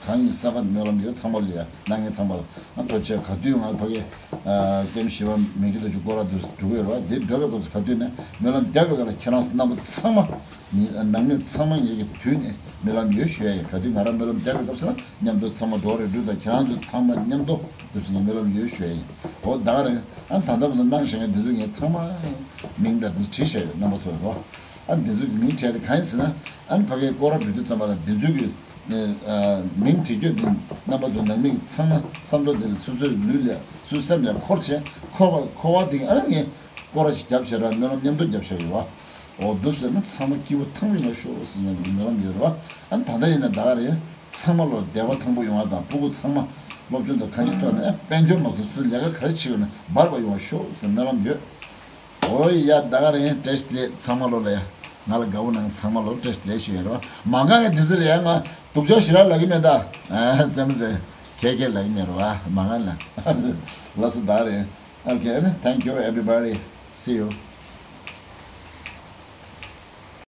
གང་ཡིན་གསར་པ་སྨོན་ལམ་ཡོད། ཚང་མ་ལ་ཡ་གནང་མཁན་ཚང་མ་ལ་ཨ་ཐུགས་རྗེ་ཆེ། ག་དུས་ང་ཕ་གི་ཨ་ཀེམ་བཞི་པ་མིང་གི་ལོ་རྒྱུས་སྐོར་ར་འདུག་འགྲོ་གི་ཡོད་རེད་བ། འདི་འགྲོ་བའི་སྐབས་སུ་ག་དུས་ནས་སྨོན་ལམ་རྒྱབ་པའི་སྐབས་ལ་ཁྱེད་རང་རྣམ་པ་ཚང་མ། ནང་མི་ཚང་མ་ངེད་ཀྱི་དུས་ནས་སྨོན་ལམ་ཡོད་ཞུ་ཡ་ཡིན། ག་དུས་ང་རང་སྨོན་ལམ་རྒྱབ་པའི་སྐབས་སུ་ན་མཉམ་དུ་ཚང་མ་འགྲོ་རེ་འགྲུལ་དང་ཁྱེད་རང་ཚོ་ཚང་མ་མཉམ་དུ་འདུག་སེ་ངས་སྨོན་ལམ་ཡོད་ཞུ་ཡ་ཡིན། འོ་ད་ག་རེད། ཨ་ད་ལྟ་བར་དུ་གནང་བཞག་མཁན་འདི་ཚོ་ངས་ཚང་མ་མིང་དང་འདི་ཚོ་བྲིས་བཞག་ཡོད། རྣམ་པ་ཚོ་རོ། ཨ་འདི་ཚོ་གི་མིང་བྲིས་ཏེ་གང་ཡིན་ཟེར་ན། ཨ་ནི་ཕ་གིའི་སྐོར་ར་འགྲོ་དུས་ཙམ་པ་ལ་འདི་ཚོ་གི་ཨ་མིང་བྲིས་རྒྱུ་འདི་རྣམ་པ་ཚོ་ནང་མི་ཚང་མ་བསམ་བློ་དེ་ལ་སོ་སོའི་ལུས་ལ་སོ་སོའི་སེམས་ལ་འཁོར་བྱས། འཁོར་བ་འཁོར་བ་དེ་གི་ཨ་ནི་ངས་སྐོར་ར་ཞིག་བརྒྱབ་བྱས་ར་སྨོན་ལམ་མཉམ་དུ་བརྒྱབ་བཞག་ཡོད་བ། འོ་འདུག་སེ་ན་ཚང་མ་སྐྱིད་པོ་ཐང་པོ་ཡོང་བ་ཤོག་ཟེར་ནས་སྨོན་ལམ་ཡོད་རེད་བ། ཨ་ནི་ད་ལྟ་ཡིན་ན་ད་ག་རེད། ཚང་མ་ལོ་བདེ་བ་ཐང་པོ་ཡོང་བ་དང་། སྤུ་གུ་ཚང་མ་སློབ་སྦྱོང་དང་གང་ཅི་ཐོག་ནས་དཔལ་འབྱོར་མ་སོང་སུ་ལས་ཀ་ག་རེ་བྱེད་ཡོད་ན་འབར་བ་ཡོང་བ་ཤོག་ཟེར་སྨོན་ལམ་ཡོད། འོ་ཡ་ད་ག་རེད། བཀྲ་ཤིས་བདེ་ལེགས། ཚང་མ་ལོ་ལ་ཡ། ང་ལ་དགའ་བོ་གནང་ཚང་མ་ལོ་བཀྲ་ཤིས་བདེ་ལེགས་ཞུ་ཡ་རེད་བ། མ་གང་གི་དུས་ཚོད་ལ་ཡ་ང་སྡུག་ཅག་ཞེ་དྲག་ལབ་ཀྱི་མེད་ད། ཨ་ཙམ་ཙེ་ཁྱད་ཁྱད་ལབ་ཀྱི་མེད་རེད་བ། མ་གང་ལ། ལགས་སོ་ད་ག་རེད། Okay, thank you everybody. See you.